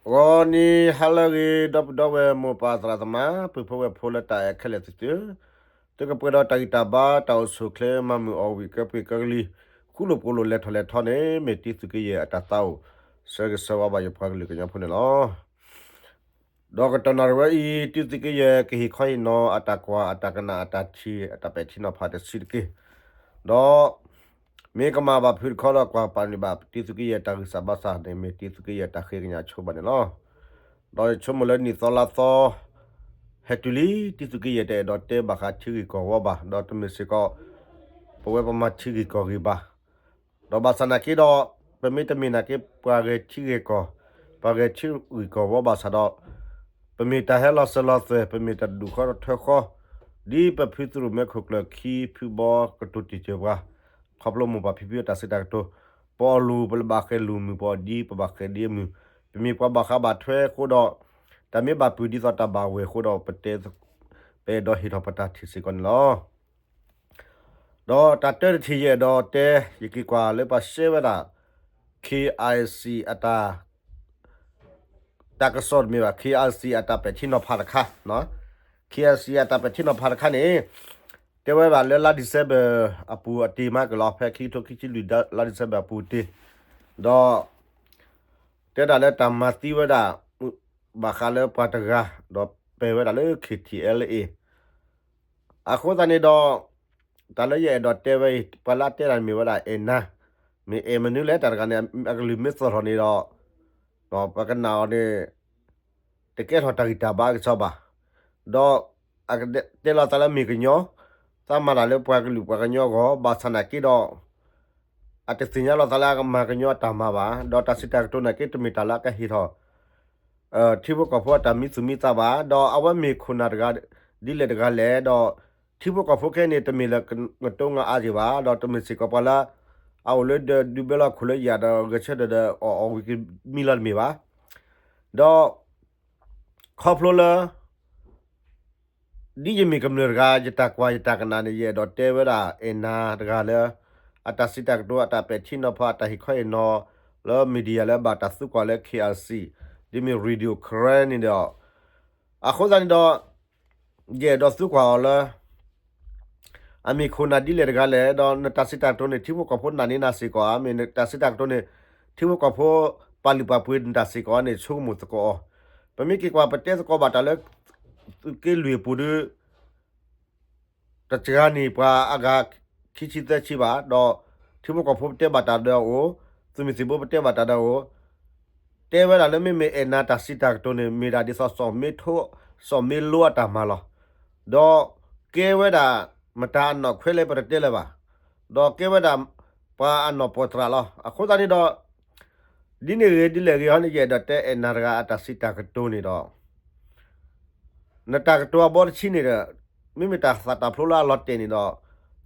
ဂီၤနံၤဟါလၢအဂ့ၤ ဒီပုၢ်ဒီဝဲၢ်မိၢ်ပၢ်သရၣ်သမါ ပုၢ်ဖိဝဲၢ်ဖိလၢတၢ်အဲၣ်ခဲလၢာ်သ့ၣ်သုဧၢ, သုကပှဲၤဒီးတၢ်ဂံၢ်တၢ်ဘါ တၢ်အိၣ်ဆူၣ်အိၣ်ချ့ မၤမုာ်အီၣ်ဝံၣ်ကဲပှ့ၤကဲကလံၤ ဃူလိာ်ဖိးလိာ်လဲၤထီၣ်လဲၤထီန့ၣ် မ့ၢ်တံသုးက့ယဲၢ်အတၢ်သးအိၣ် ဆၢဂ့ၤဆၢဝါဘၣ်ယပှၤကလုာ်ကညီဖိန့ၣ်လီၤ. ဒီးကတီၢ်နၣ်ရံၣ်ဝဲအံၤ တံသုးက့ယဲၢ် ကဟ့ၣ်ခီဟ့ၣ်နီၤအတၢ်ကွၢ် အတၢ်ကနၣ် အတၢ်ထံၣ် အတၢ်ပဲာ်ထံနီၤဖးတဆံးတက့ၢ်. ဒီး မ့ၢ်ကမၣ်ဘၣ်ဖုးတခီဒီး ကွၢ်ပာ်န့ၢ်ဘၣ်တံသုးက့ယဲၢ်တၢ်ဂံၢ်စၢ်ဘါစၢ်န့ၣ် မ့ၢ်တံသုးက့ယဲၢ်တၢ်ဃ့ကညးဆိဘၣ်န့ၣ်လီၤ. ဒီးယဆိကမိၣ်လၢနံၣ်သီလါသီ ဟဲတုၤလံ တံသုးက့ယဲၢ်တအဲၣ်ဒိးတဲဘၣ်ဃးထံဂ့ၢ်ကီၢ်ဝီဘၣ်, ဒီးတမ့ၢ်စ့ၢ်ကီး ပဝဲပမၤထံဂ့ၢ်ကီၢ်ဂ့ၢ်ဘၣ်. ဒီးဘၣ်ဆၣ်နာ်က့ဒီး ပမ့ၢ်တမ့ၢ်နာ်က့ ပှၤဂဲၤထံဂဲၤကီၢ်, ပှၤဂဲၤထံဂ့ၢ်ကီၢ်ဝီဘၣ်ဆၣ်ဒီး ပမ့ၢ်တၢ်ဟဲလီၤစၢၤလီၤသွဲၣ်, ပမ့ၢ်တၢ်ဒုးဃီထၢဃီ, ဒ်ပဖုသရူၣ်မဲခိၣ်ကျၢၢ်ခံဖုဘီကတိၤတံာ်စၢၤပှၤ, ခီဖျိမိၢ်ပၢ်ဖံဖုအတၢ်စံးတၢ်ကတိၤ, ပအီၣ်လူၤ ပဘၣ်ဃဲၤလူၤမုၢ် ပအီၣ်ဒံ ပဘၣ်ဃဲၤဒံအမုၢ်, ပမ့ၢ်ပှၤဘၣ်ဃးဘၣ်ထွဲအဃိဒီး တၢ်မ့ၢ်ဘၣ်ပုၢ်ဒ်သိးတၢ်ဘၣ်ဝဲၢ်အဃိဒီး ပတဲ ပအဲၣ်ဒိးဟ့ၣ်ထီၣ်ပတၢ်ထံၣ်စ့ၢ်ကီးန့ၣ်လီၤ. ဒီးတၢ်တၢတထံၣ်ယအဲၣ်ဒိးတဲ ယက့ၤကွၢ်လၢပှၤရှဲဝဲဒၣ် ခ့အၣ်အ့ၣ်စံၣ် အတၢ် တၢ်ကစီၣ်တမ့ၢ်ဘၣ် ခ့အၣ်အ့ၣ်စံၣ် အတၢ်ပဲာ်ထံနီၤဖးတခါ, ခ့အၣ်အ့ၣ်စံၣ် အတၢ်ပဲာ်ထံနီၤဖးတခါန့ၣ် တဲဝဲဒၣ်လၢလါ December အပူၤအတ့ၢ်မးက့ၤလီၤ ဖဲခံကထိခံဆံလွံၢ် လါ December အပူၤအတ့ၢ်, ဒီး တဲဒၣ်လၢတၢ်မၤသံဝဲဒၣ် ဘၣ်ဃးလၢပှၤတဂၤ ဒီးပဲာ်ဝဲဒၣ်လၢ ခ့ထံၣ်အဲလ်အ့ၣ် အဃိသတးန့ၣ်ဒီး တၢ်လၢယအဲၣ်ဒိးတဲဝဲအံၤ ပှၤလၢအတဲတၢ်န့ၣ်မ့ၢ်ဝဲဒၣ်အဲၣ်နၤ, မ့ၢ်အဲၣ်မနုၤလဲၣ် တၢ်တဂၤန့ၣ် အကလုၢ်မ့ၢ်သီၣ်ထီၣ်န့ၣ်ဒီး ပကနၣ်အီၤန့ၣ် တကဲထီၣ်တၢ်ဂံၢ်တၢ်ဘါကစီဒီဘၣ်, ဒီး အကတဲလီၤသးလၢမ့ၢ်ကညီ, သးမၤတၢ်လၢပှၤကလုာ်ပှၤကညီအဂီၢ် ဘၣ်ဆၣ်နာ်က့ဒီး အတသ့ၣ်ညါလီၤသးလၢအကမၤကညီအတၢ်မၤဘၣ်, ဒီးတၢ်စံးတၢ်ကတိၤနာ်က့ တမ့ၢ်တၢ်လၢအကဟ့ၣ်ထီၣ် ထံဖိကီၢ်ဖိအတၢ်မံသူၣ်မံသးဘၣ်, ဒီးအဝဲမ့ၢ်ခိၣ်နၢ်တဂၤ ဒ်လဲၣ်တဂၤလဲၣ်, ဒီးထံဖိကီၢ်ဖိခဲအံၤန့ၣ် တမ့ၢ်လၢကတိၤငါအါက့ၤဘၣ်, ဒီးတမ့ၢ်စ့ၢ်ကီးပှၤလၢ အအိၣ်လၢဒၢးဒုးဘဲလီၤခိၣ်လၢယၤဒီး ဂဲၤဆၢထၢၣ်ဒီးအီၣ်အီၣ်ဝံၤကမံလီၤတမ့ၢ်ဘၣ်, ဒီး ခီဖျိလၢ ဒ်ယမ့ၢ်ကမျၢၢ်တဂၤ ယတၢ်ကွၢ်ယတၢ်ကနၣ်န့ၣ် ယအဲၣ်ဒိးတဲဝဲဒၣ်အဲၣ်နၤတဂၤလၢ အတၢ်စံးတၢ်ကတိၤ အတၢ်ပဲာ်ထံနီၤဖး အတၢ်ဟ့ၣ်ခီဟ့ၣ်နီၤ လၢ media လၢဘၣ်တၢ်သံကွၢ်လၢ ခ့အၣ်အ့ၣ်စံၣ် ဒ်မ့ၢ် Radio Karen န့ၣ်ဒီး အဃိသတးန့ၣ်ဒီး ယအဲၣ်ဒိးသံကွၢ်အီၤလၢ အမ့ၢ်ခိၣ်နၢ်ဒ်လဲၣ်တဂၤလဲၣ်, ဒီးနတၢ်စံးတၢ်ကတိၤန့ၣ် ထံဖိကီၢ်ဖိနာ်န့ၢ်နၤစ့ၢ်ကီးဧါ, မ့ၢ်နတၢ်စံးတၢ်ကတိၤန့ၣ် ထံဖိကီၢ်ဖိပာ်လုၢ်ပာ်ပှ့ၤနတၢ်စ့ၢ်ကီးဧါန့ၣ် ဆိကမိၣ်သကိးအီၤ, ပမ့ၢ်က့ၤကွၢ်ပတဲသကိးဘၣ်တၢ်လၢ သုးက့လွံၢ်အပူၤဒီး တစှၤန့ၢ်ပှၤအဂၤခံဆံသၢဆံဘၣ်, ဒီးထံဖိကီၢ်ဖိပတဲဘၣ်တၢ်ဒီးအိၣ်, သုးမုၢ်သံၣ်ဘိပတဲဘၣ်တၢ်ဒီးအိၣ်, တဲဝဲဒၣ်လၢမ့မ့ၢ်အဲၣ်နၤတၢ်စံးတၢ်ကတိၤန့ၣ် မ့ၢ်ဒၣ်ဒ်သိးစီၤမ့ထိ, စီၤမ့လိအတၢ်မၤလီၤ. ဒီးကဲဝဲဒၣ် မတၤအနီၣ်ခွဲလဲၣ်ပတတဲလၢၤဘၣ်. ဒီးကဲဝဲဒၣ် ပှၤအနီၣ်ပိာ်သရၣ်လီၤ. အဃိသတးန့ၣ်ဒီး ဒ်န့ၣ်ဂ့ၤဒ်လဲၣ်ဂ့ၤဟီန့ၣ် ယအဲၣ်ဒိးတဲအဲၣ်နၤတဂၤအတၢ်စံးတၢ်ကတိၤန့ၣ်ဒီး နတၢ်ကတိၤအဘီတဆံန့ၣ်ဒီး မ့မ့ၢ်တၢ်သးတၢ်ဖျိလၢအလီၤတဲာ်န့ၣ်ဒီး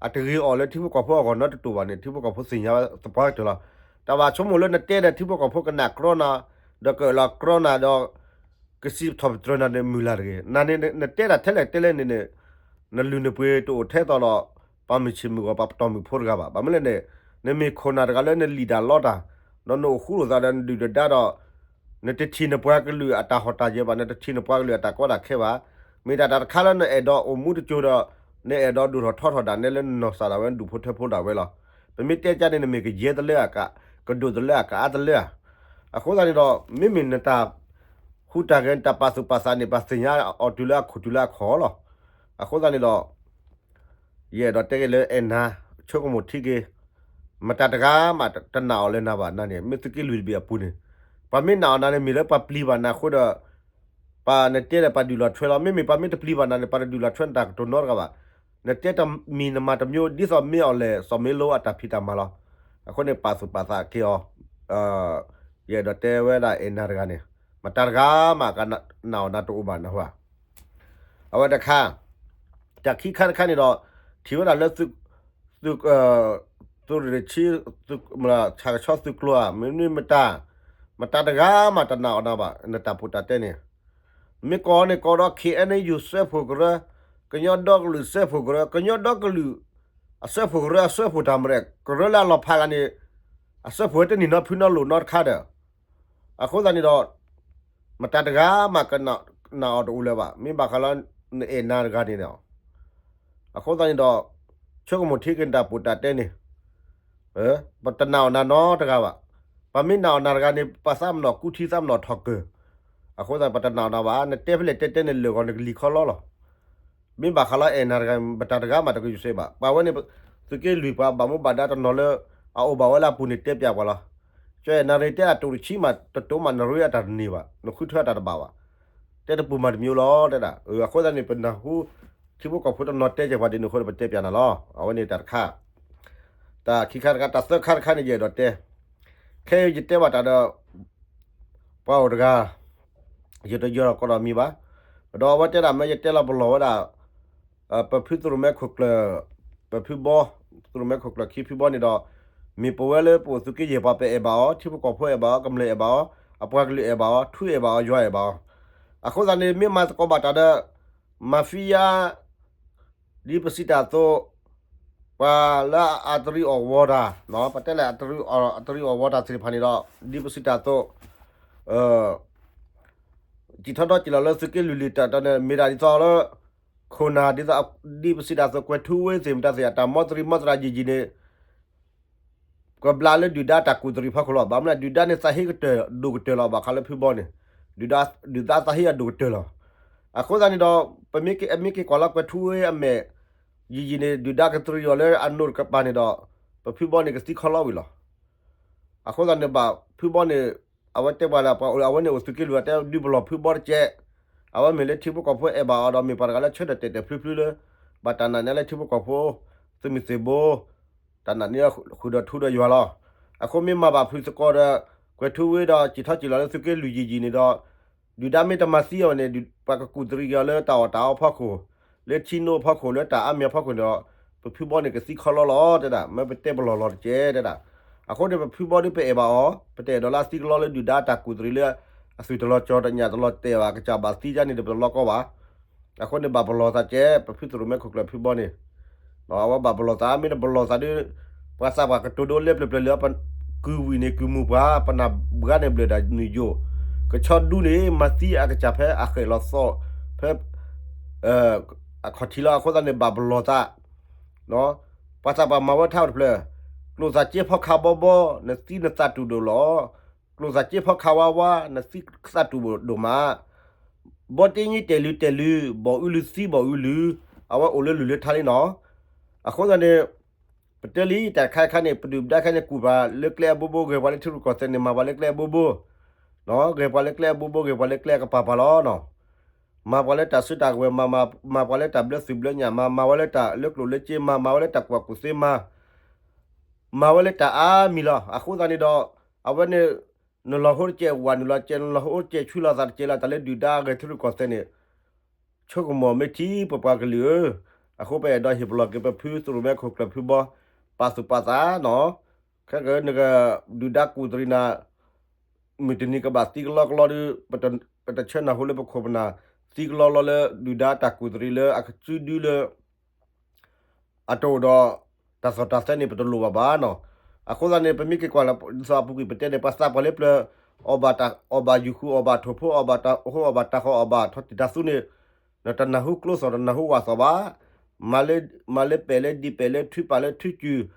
အတဂ့ၤအီၤလၢထံဖိကီၢ်ဖိအဂီၢ်နီတတိာ်ဘၣ်န့ၣ် ထံဖိကီၢ်ဖိသ့ၣ်ညါသပှၢ်ကတၢၢ်လီၤ. တၢ်ဘၣ်ဆိကမိၣ်လၢနတဲဒီးထံဖိကီၢ်ဖိကနၣ်ကြီနၤ, ဒီးကအၢၣ်လီၤကြီနၤဒီး ကစံးထီၣ်ပတြၢၤနၤန့ၣ်မုၢ်လၢ်တဂ့ၤ. နၤန့ၣ် နတဲတၢ်ထဲလဲၣ်တဲလဲၣ်န့ၣ်န့ၣ် နလုၢ်နပှ့ၤတအိၣ်ထဲသိးဒီး ပှၤမုၢ်ဆ့ၣ်မုၢ်ဂီၤပှၤပတီၢ်မုၢ်ဖိတဂၤဘၣ်. ဘၣ်မနုၤလဲၣ်န့ၣ် နမ့ၢ်ခိၣ်နၢ်တဂၤလၢနလံၣ်တၢ်လီတၢ်, ဒီးနအိၣ်ဃူလိာ်သးဒီးနဒုၣ်နဒါဒီး နတထံၣ်နပှၤကလုာ်အတၢ်ဟီၣ်တၢ်ယၢၤဘၣ်, နတထံၣ်နပှၤကလုာ်အတၢ်ကီတၢ်ခဲဘၣ်. မ့ၢ်ဒၣ်တၢ်တခါလၢနအဲၣ်ဒိးအိၣ်မူတစိၤဒီး နအဲၣ်ဒိးဒိၣ်ထီၣ်ထီထီၣ်ဒၣ်နဲလၢနနီၢ်ကစၢ်ဒၣ်ဝဲ နဒူၣ်ဖိထၢဖိဒၣ်ဝဲလီၤ. ပမ့ၢ်တဲကါန့ၣ် နမ့ၢ်ကယဲၢ်တလၢအက ကဒိၣ်တလၢအကအါတလၢဧါ. အဃိသတးန့ၣ်ဒီး မ့မ့ၢ်နတၢ်ဟူးတၢ်ဂဲၤ နတၢ်ပာ်သူၣ်ပာ်သးန့ၣ် ပှၤသ့ၣ်ညါအီၤတုၤလၢအခိၣ်တုၤလၢအခီၣ်လီၤ. အဃိသတးန့ၣ်ဒီး ယအဲၣ်ဒိးတဲက့ၤလၢအဲၣ်နၤ ဆိကမိၣ်ထံက့ၤ, မတၤတဂၤမးတနာ်အီၤလၢနၤဘၣ်. နၤန့ၣ် မ့ၢ်သုးက့လွံၢ်တဘ့ၣ်အပူၤန့ၣ် ပှၤမ့ၢ်နာ်အီၤနၤန့ၣ် မ့ၢ်လၢပှၤပျံၤဘၣ်နၤအဃိဒီး ပှၤနတဲဒီးပှၤဒုးလီၤထွဲလီၤ. မ့မ့ၢ်ပှၤမ့ၢ်တပျံၤဘၣ်နၤန့ၣ် ပှၤတဒုးလီၤထွဲနတၢ်ကတိၤနီတဂၤဘၣ်. နတဲတမံၤနမၤတမံၤ ဒ်သိးမ့ၢ်အီၤလဲၣ် စီၤမ့လိအတၢ်ဖံးတၢ်မၤလီၤ. အဃိန့ၣ် ပာ်သူၣ်ပာ်သးက့ၤအီၤ ယအဲၣ်ဒိးတဲဝဲဒၣ်အဲၣ်နၤတဂၤန့ၣ် မတၤတဂၤမးကနာ်အီၤနၤတအိၣ်ဘၣ်နၢ်ဟူဧါ. အဝဲတခါ တၢ်ခံခါတခါန့ၣ်ဒီး ထံၣ်ဝဲဒၣ်လၢ သုး သုးရ့ၣ်ဆံ ဆၣ်ကဆီသုးကျိၤဧါ မ့မ့ၢ်မတၤ မတၤတဂၤမးတနာ်အီၤနၤဘၣ် နတၢ်ပူတၢ်တဲန့ၣ် မ့ၢ်ကိးန့ၣ်ကိးဒီး ခ့ၣ်အဲၣ်ယူၣ် စၢဖှိၣ်ကရၢ, ကညီဒီကလုာ်စၢဖှိၣ်ကရၢ, ကညီဒီကလုာ် အစၢဖှိၣ်ကရၢ အစၢဖှိၣ်တၢ်မရဲၣ် ကရၢလၢအလီၤဖးဂၤန့ၣ် အစၢဖှိၣ်ဝဲတန့ၢ်နီဖုနီလိာ်နီတခါဒီး အဃိသတးန့ၣ်ဒီး မတၤတဂၤမးကနာ်အီၤတအိၣ်လၢၤဘၣ်. မ့ၢ်ဘၣ်ဃးလၢ နအဲၣ်နၤတဂၤန့ၣ်လီၤ. အဃိသတးန့ၣ်ဒီး ဆိကမိၣ်ထံက့ၤနတၢ်ပီးတၢ်တဲန့ၣ်, ပတနာ်အီၤနၤနီတဂၤဘၣ်. ပမ့ၢ်နာ်အီၤနၤတဂၤန့ၣ် ပသးပ့ၤနီၣ်ကူထံသးပ့ၤနီၣ်ထီၣ်ကၢၤ. အဃိသတး ပတနာ်အီၤနၤဘၣ်. နတဲဖဲလဲၣ်တဲတဲန့ၣ် လၢာ်ဂီၤနကလံၤခီလီလီၤ. မ့ၢ်ဘၣ်ဃးလၢအဲၣ်နၤတဂၤ မတၤတဂၤမးတကယူၤစဲးဘၣ်. ပှၤဝဲန့ၣ် သုးက့လွံၢ်ပှၤဘၣ်မူဘၣ်ဒါတနီၤလၢ အအိၣ်ဘၣ်ဝဲလၢအပူၤန့ၣ်တဲပၠးပှၤလီၤ. ကၠီအဲၣ်နၤရံၣ်တဲအတိၣ်တဆံမး တတိၣ်မး နရ့အတၢ်တန့ၢ်ဘၣ်, နဃုထၢအတၢ်တဘၣ်ဘၣ်. တဲတပူၤမးတမံၤလီၤ တဲဒၣ်. အဃိသတးန့ၣ် ပနၢ်ဟူ ထံဖိကီၢ်ဖိတနီၤတဲကဲပှၤဒ်န့ၣ်အဃိ ပတဲပၠးနၤလီၤ. အဝဲန့ၣ်တၢ်တခါ တၢ်ခံခါတခါ တၢ်သၢခါတခါန့ၣ် ယအဲၣ်ဒိးတဲ, ခဲအံၤယတဲဘၣ်တၢ်ဒီး ပှၤအိၣ်တဂၤ ယတယီၤဒီးကိးဒီးမံၤဘၣ်. ဒီးအဝဲတဲဒၣ်မ့ၢ်ယတဲလီၤပလီၢ်ဝဲဒၣ် ပဖုသရိၣ်မဲခိၣ်ကျၢၢ် ပဖုဘီ သရိၣ်မဲခိၣ်ကျၢၢ်ခံဖုဘီန့ၣ်ဒီး မ့ၢ်ပဝဲလၢပအိၣ်သုးက့ယဲၢ်ပှၤ ပအဲၣ်ဘၣ်အီၤ, ထံဖိကီၢ်ဖိအဲၣ်ဘၣ်အီၤ, ကမျၢၢ်အဲၣ်ဘၣ်အီၤ, အပှၤကလုာ်အဲၣ်ဘၣ်အီၤ, ထူအဲၣ်ဘၣ်အီၤ, ယွၤအဲၣ်ဘၣ်အီၤ. အဃိသတးန့ၣ် မ့ၢ်မၤသကိးဘၣ်တၢ်ဒီး mafia ဒ်ပစံးတၢ်အသိး ပှၤလၢအအးတရံးအီၣ်ဝီတၢ်, ပတဲလဲၣ် အတရံးအီၣ်ဝီတၢ်သ့ၣ်တဖၣ်န့ၣ်ဒီး ဒ်ပစံးတၢ်အသိး စံၣ်ထီၣ်ဒီးစံၣ်လီၤလၢသုးက့လွံၢ်လံၤတၢ်န့ၣ် မ့ၢ်ဒၣ်ဒ်သိးလၢ ခိၣ်နၢ် ဒ်သိး ဒ်ပစံးတၢ်အသိး ကွဲၤထူဝ့သ့ၣ်မတၤသ့ၣ် အတၢ်မီတရံးမီတရံးယံာ်ယံာ်န့ၣ် ကဘျးလၢဒုၣ်ဒါတၢ်ကူၣ်တရံးဖီခိၣ်လီၤ. ဘၣ်မနုၤ ဒုၣ်ဒါန့ၣ်သးဟ့ကတၢၢ်ဒိၣ်ကတၢၢ်လီၤ ဘၣ်ဃးလၢဖုဘီန့ၣ်, ဒုၣ်ဒါသးဟ့အဒိၣ်ကတၢၢ်လီၤ. အဃိသတးန့ၣ်ဒီး ပမ့ၢ်က့ၤကွၢ်လီၤကွဲၤထူဝ့အမဲာ် ယံာ်ယံာ်န့ၣ် ဒုၣ်ဒါကတရံးအီၤလၢအနိၣ်တကပၤန့ၣ်ဒီး ပဖုဘီန့ၣ်ကသံခီလီဝံၤလီၤ. အဃိသတးန့ၣ်ဘၣ် ဖုဘီန့ၣ် အဝဲတဲပှၤလၢပှၤအိၣ်လၢအဝဲန့ၣ်အိၣ်သုးက့လွံၢ် အတဲဒုးပလီၢ်ဖုဘီတကဲး, အဝဲမ့ၢ်လၢထံဖိကီၢ်ဖိအဲၣ်ဘၣ်အီၤဒီး မ့ၢ်ပှၤတဂၤလၢဆၢထၢၣ်တဲာ်တဲာ်ဖျုဖျုလၢ ဘၣ်တၢ်နာ်န့ၢ်လၢထံဖိကီၢ်ဖိ သုးမုၢ်သံၣ်ဘိ တၢ်နာ်န့ၢ်ဃုာ်ဒီးထူဒီးယွၤလီၤ. အဃိမ့ၢ်မၤဘၣ်ဖုသကိးဒီး ကွဲၤထူဝ့ဒီး စံၣ်ထီၣ်စံၣ်လီၤလၢသုးက့လွံၢ်ယံာ်ယံာ်န့ၣ်ဒီး ဒုၣ်ဒါမ့ၢ်တမၤသံအီၤန့ၣ် ပှၤကကူၣ်တရံးက့ၤအီၤလၢတၢ်အီၣ်တၢ်အီဖီခိၣ်, လၢထံနိဖီခိၣ် လၢတၢ်အါမံၤအဖီခိၣ်န့ၣ်ဒီး ပဖုဘီန့ၣ်ကသံခီလီလီၤတဲဒၣ်, မ့ၢ်ပတဲပလီၢ်လီၤတကဲးတဲဒၣ်. အဃိန့ၣ် ပဖုဘီဒ်ပအဲၣ်ဘၣ်အီၤ ပတအဲၣ်ဒိးလၢအသံကလီလၢဒုၣ်ဒါတၢ်ကူၣ်တရံးလၢ အသုးတလီၤကၠီၤတညၣ်တလီၤတဲာ်ဘၣ် ကစၢ်ဘၣ်သံကါန့ၣ်ဒီး ပတလီကီဘၣ်. အဃိန့ၣ်ဘၣ်ပလီၢ်သးကဲး ပဖုသရိၣ်မဲခိၣ်ကျၢၢ်ဖုဘီန့ၣ် အဝဲဘၣ်ပလီၢ်သး မ့ၢ်တပလီၢ်သးဒီး ပှၤသးပှၢ်ကတိၤဒိလၢပျၢၤပျၢၤလၢ ကုၢ်ဝံၤန့ၣ် ကုၢ်မူၤပှၤ ပနၢ်ဘှါန့ၣ်ဘျၢၣ်ဒၣ်နုာ်ယိာ် ကဆီဒူန့ၣ် မၤသံအကစၢ်ဖဲအဃဲၣ်လီၤသီၣ် ဖဲ အခီၣ်ထံးလီၤ. အဃိသတးန့ၣ် ဘၣ်ပလီၢ်သး ပှၤသးပှၢ်မၤဝဲထါအိၣ်တဖျၢၣ် ကျိၣ်စၢ်က့ဖီခါဘီဘီ နသံနသးတူၢ်ဒိၣ်လီၤ. ကျိၣ်စၢ်က့ဖီခါဝါဝါ နသံသးတူၢ်ဒိၣ်မး ဘီတ့ညံတဲာ်လုာ်တဲာ်လုာ် ဘီၣ်အုလုာ်သံဘီၣ်အုလုာ် အဝဲအိၣ်လၢလုၢ်လၢထါလံနီၤ. အဃိသတးန့ၣ် ပတဲလံတၢ်တခါတခါန့ၣ် ပဒုၣ်ပဒါခါန့ၣ် ကူၣ်ပှၤလၢကျဲအဘိဘိ ဂဲၤပှၤလၢထံရူၢ်ကီၢ်သဲးန့ၣ် မၤပှၤလၢကျဲအဘိဘိ, ဂဲၤပှၤလၢကျဲအဘိဘိ ဂဲၤပှၤလၢကျဲအကပၤပၤလီၤနီၤ. မၤပှၤလၢတၢ်စုတၢ်ကဝဲၤမၤ, မၤပှၤလၢတၢ်ဘျၢသုးဘျၢညၣ်မၤ, မၤဝဲလၢတၢ်လၢကျိၣ်လၢစ့မၤ, မၤဝဲလၢတၢ်ကူၣ်ဘၣ်ကူၣ်သ့မၤ မၤဝဲလၢတၢ်အါမံၤလီၤ. အဃိသတးန့ၣ်ဒီး အဝဲန့ၣ် နလီၤဟိတကဲးဝးနုာ်လီၤကဲး နလီၤဟိတကဲးဆူလီၤသးတကဲးလီၤ တၢ်လၢဒုၣ်ဒါဂဲၤထံရူၢ်ကီၢ်သဲးန့ၣ် ဆိကမိၣ်မ့ၢ်ထံ ပပှၤကလုာ်ဧၢ, အဃိပအဲၣ်ဒိးဟ့ၣ်ပလီၢ်က့ၤပဖုသရိၣ်မဲခိၣ်ကျၢၢ်ဖုဘီ ပာ်သူၣ်ပာ်သးနီၤ, ခဲကနက ဒုၣ်ဒါကူၣ်တရံးနၤ မုၢ်တနံၤကဘၣ်သံကလီကလီဒီး ပတဆၢနၢ်ဟူလၢပခိၣ်ပနၢ် သံကလီလီလၢဒုၣ်ဒါတၢ်ကူၣ်တရံးလၢအကစုဒုလၢ အတအိၣ်ဒီး တၢ်သီၣ်တၢ်သဲန့ၣ် ပတလိၣ်ဘၣ်ဘၣ်နီၤ. အဃိသတးန့ၣ် ပမ့ၢ်က့ၤကွၢ်လၢ ဒ်သိးအပူၤကွံာ်ပတဲန့ၣ် ပှၤသးပှၢ်လၢပျၢၤ အီၣ်ဘၣ်ယူၤဃုာ် အီၣ်ဘၣ်ထိၣ်ဖိ အီၣ်ဘၣ်တၢ်အိၣ်ဃိ အီၣ်ဘၣ်တၢ်ဃီ အီၣ်ဘၣ်ထီၣ်တံၢ်တၢ်သူန့ၣ် နတနၢ်ဟူကျိသီၣ် တနၢ်ဟူဝၣ်သီၣ်ဘၣ်. မၤလၢပဲာ်လၢဒံးပဲာ်လၢထုပာ်လၢထုစုၢ်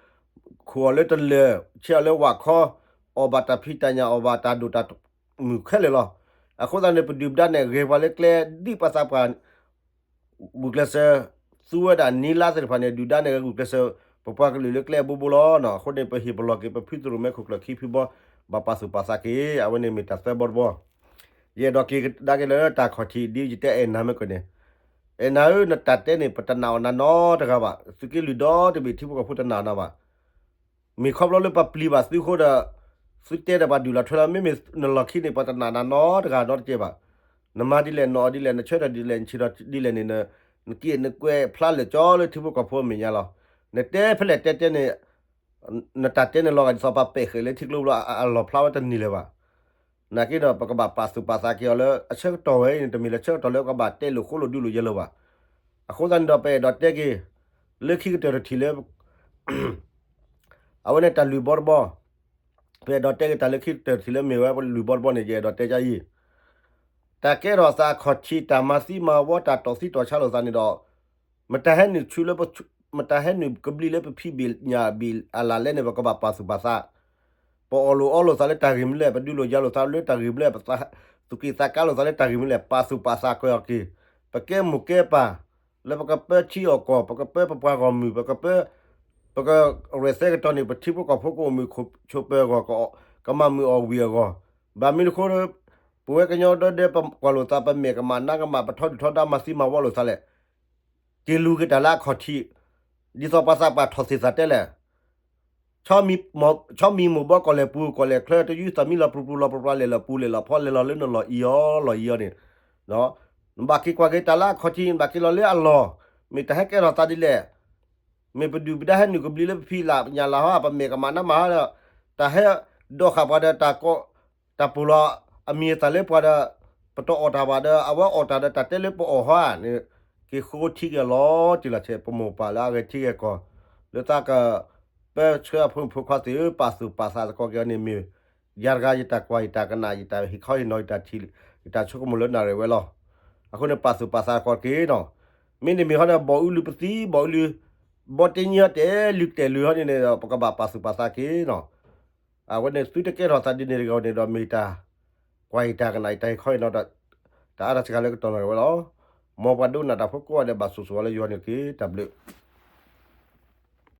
ခိၣ်အီၤလၢတလၢာ် ဆဲးအီၤလၢဝၣ်ခီ အီၣ်ဘၣ်တၢ်ဖံးတၢ်ညၣ် အီၣ်ဘၣ်တၢ်ဒိၣ်တၢ်မုၢ်ခဲလၢာ်လီၤ. အဃိသတးန့ၣ် ပဒုၣ်ပဒါန့ၣ် ဂဲၤပှၤလၢကျဲဒ်ပှၤသးပှၢ် ဂုာ်ကျဲးစၢး သူဝဲဒၣ်နံၤလါသ့ၣ်တဖၣ်န့ၣ် ဒုၣ်ဒါန့ၣ် ဂဲၤဂုာ်ကျဲးစၢး ပပှၤကလုာ်လၢကျဲအဘိဘိလီၤနီၤ. အဃိန့ၣ် ပဟ့ၣ်ပလီၢ်က့ၤ ပဖုသရိၣ်မဲခိၣ်ကျၢၢ်ခံဖုဘီ ဘၣ်ပာ်သူၣ်ပာ်သးက့ၤ အဝဲန့ၣ်မ့ၢ်တၢ်သၢဘီတဘီ. ယအဲၣ်ဒိးက့ၤကဒါက့ၤလၢတၢ်ခီၣ်ထံး ဒ်ယတဲအဲၣ်နၤမ့ၢ်ကန့ၣ်, အဲၣ်နၤဧၢ နတၢ်တဲန့ၣ် ပတနာ်အီၤနၤနီတဂၤဘၣ်. သုးက့လွံၢ်ဒီတဘ့ၣ် ထံဖိကီၢ်ဖိတနာ်နၤဘၣ်. မ့ၢ်ခီဖျိလၢပှၤပျံၤဘၣ်သုအဃိဒီး သုတဲဒီးပှၤဒုးလီၤထွဲလီၤ. မ့မ့ၢ်နလီၢ်ခံန့ၣ် ပှၤတနာ်နၤနီတဂၤနီတကဲဘၣ်. နမၤဒ်လဲၣ် နအီၣ်ဒ်လဲၣ် နဆၢထၢၣ်ဒ်လဲၣ် နဆံးထီၣ်ဒ်လဲၣ်န့ၣ် နက့ၤနကွဲးဖျါလၢာ်ကၠီလၢထံဖိကီၢ်ဖိအမဲာ်ညါလီၤ. နတဲဖဲလဲၣ်တဲတဲန့ၣ် နတၢ်တဲန့ၣ်လီၤဂာ်ဒ်သိးပှၤပဲာ်ဃဲးလၢထံကျိဘျီ အလီၤဖျါဝဲတန့ၢ်လၢၤဘၣ်. နာ်က့ဒီး ပကဘၣ်ပာ်သူၣ်ပာ်သးက့ၤအီၤလၢ အဆၢကတီၢ်ဝဲအံၤန့ၣ် တမ့ၢ်လၢဆၢကတီၢ်လၢကဘၣ်တဲလိာ်ဃိလိာ်ဒုးလိာ်ယဲလၢၤဘၣ်. အဃိသတးန့ၣ်ဒီး ပအဲၣ်ဒိးတဲက့ၤ လၢခံကတၢၢ်တထံၣ်လၢ အဝဲန့ၣ်တၢ်လုၢ်ဘီတဘီ, ပအဲၣ်ဒိးတဲက့ၤတၢ်လၢခံကတၢၢ်တထံၣ်လၢမ့ၢ်ဝဲပလုၢ်ဘီတဘီန့ၣ် ယအဲၣ်ဒိးတဲကအံၤ, တၢ်ကဲထီၣ်သးအခီၣ်ထံး တၢ်မၤသံမၤဝီ တၢ်တီၢ်သံတီၢ်ဆါလိာ်သးန့ၣ်ဒီး မတၤဟဲနုာ်ဆူၣ်လၢ မတၤဟဲနုာ်ကဘျံးလၢပဖံးဘ့ၣ်ညၣ်ဘ့ၣ်အလၣ်လဲၣ်န့ၣ် ပကဘၣ်ပာ်သူၣ်ပာ်သး, ပအီၣ်လိာ်အီလိာ်သးလၢတၢ်ဂ့ၢ်မနုၤလဲၣ်, ပဒုးလိာ်ယၤလိာ်သးလၢတၢ်ဂ့ၢ်မနုၤလဲၣ်, ပသူၣ်က့ၣ်သးကါလိာ်သးလၢတၢ်ဂ့ၢ်မနုၤလဲၣ်, ပာ်သူၣ်ပာ်သးကီၢ်အီၤက့ၤ, ပကဲမိၢ်ကဲပၢ် လၢပကပၢထံအီၣ်ကီၢ်, ပကပၢပပှၤဂီၢ်မုၢ်, ပကပၢ ပကရဲၣ်သဲကတီၤန့ၣ် ပထံဖိကီၢ်ဖိကအိၣ်မုာ်ဆိးပၢၤအဂီၢ်, ကမၤမုာ်အီၣ်ဝံၤအဂီၢ်, ဘၣ်မနုၤအဃိ ပဝဲကညီဒီဒဲး ပကွၢ်လိာ်သး ပမဲာ်ကမၣ်နါကမၣ် ပထီဒုၣ်ထီဒါ မၤသံမၤဝီလိာ်သးလဲၣ်, က့ၤလူၤက့ၤတၢ်လၢအခီၣ်ထံး, ဒ်သိးပှၤသးပှၢ်ထီၣ်သ့ၣ်သးတဲလဲၣ် ဆီမံၤမိၢ်ဘီကီၢ်လဲၢ်ပူၤကီၢ်လဲၢ်ချၢ တယုၢ်သးမံလီၤပြူပြူလီၤပြူပြါ လဲၤလီၤပူၤလဲၤလီၤဖီ လဲၤလီၤလၢနလီၢ်အံၤအီၤ လီၢ်အံၤအီၤန့ၣ်, နဘၣ်က့ၤကွၢ်က့ၤတၢ်လၢအခီၣ်ထံး နဘၣ်က့ၤလီၤလၢအလီၢ်, မ့ၢ်တၢ်ဟဲကဲထီၣ်သးဒ်လဲၣ်, မ့ၢ်ပဒုၣ်ပဒါဟဲနုာ်ကဘျံးလၢပဖံးလၢညၣ်လၢဟီ ပမဲာ်ကမၣ်နါမၤဟီဒီး, တၢ်ဟဲဒိးဃာ်ပှၤဒီးတၢ်ကိး တၢ်ပူၤလီၤအမံၤအသၣ်လၢပှၤဒီး, ပတအီၣ်တၢ်ဘၣ်ဒီး အဝဲအီၣ်တၢ်ဒီးတၢ်တဲလၢပအီၣ်ဟီဧါန့ၣ်, က့ၤဃိထံက့ၤလီၤတံၢ်လီၤဆဲး ပမိၢ်ပၢ်လၢအဂဲၤထံဂဲၤကီၢ်, လၢသးက ပၢဆှၢအဖိမုၣ်ဖိခွါသ့ၣ်ဧၢ ပာ်သူၣ်ပာ်သးသကိးက့ၤအီၤန့ၣ်မ့ၢ်, ယၤတဂၤယတၢ်ကွၢ်ယတၢ်ကနၣ် ယတၢ်ဟ့ၣ်ခီဟ့ၣ်နီၤ ယတၢ်ထံၣ် ယတၢ်ဆိကမိၣ်လၢနၣ်ရံၣ်ဝဲလီၤ. အဃိန့ၣ် ပာ်သူၣ်ပာ်သးသကိးတက့ၢ်နီၤ, မ့တမ့ၢ်ဟီဒီး ဘီၣ်အူလုၢ်ပသံ ဘီၣ်အူလုၢ်, ဘီတ့ညံဟီတဲာ်လုၢ်တဲာ်လုၢ်ဟီန့ၣ်န့ၣ်ဒီး ပကဘၣ်ပာ်သူၣ်ပာ်သးက့ၤနီၤ, အဝဲန့ၣ်သုတကဲထီၣ်သးဒ်န့ၣ်တဂ့ၤန့ၣ်ဒီး မ့ၢ်ယတၢ်ကွၢ်ယတၢ်ကနၣ် ယတၢ်ဟ့ၣ်ခီဟ့ၣ်နီၤဒီး တၢ်အါတၢ်စှၤလၢကတီၢ်နၣ်ရံၣ်ဝဲလီၤ. မ်ပှၤဒိကနၣ်တၢ်ဖိကိးဂၤဒဲး ဘၣ်ဆိၣ်ဂ့ၤဆိၣ်ဝါလၢယွၤန့ၣ်တက့ၢ်. တၢ်ဘျုး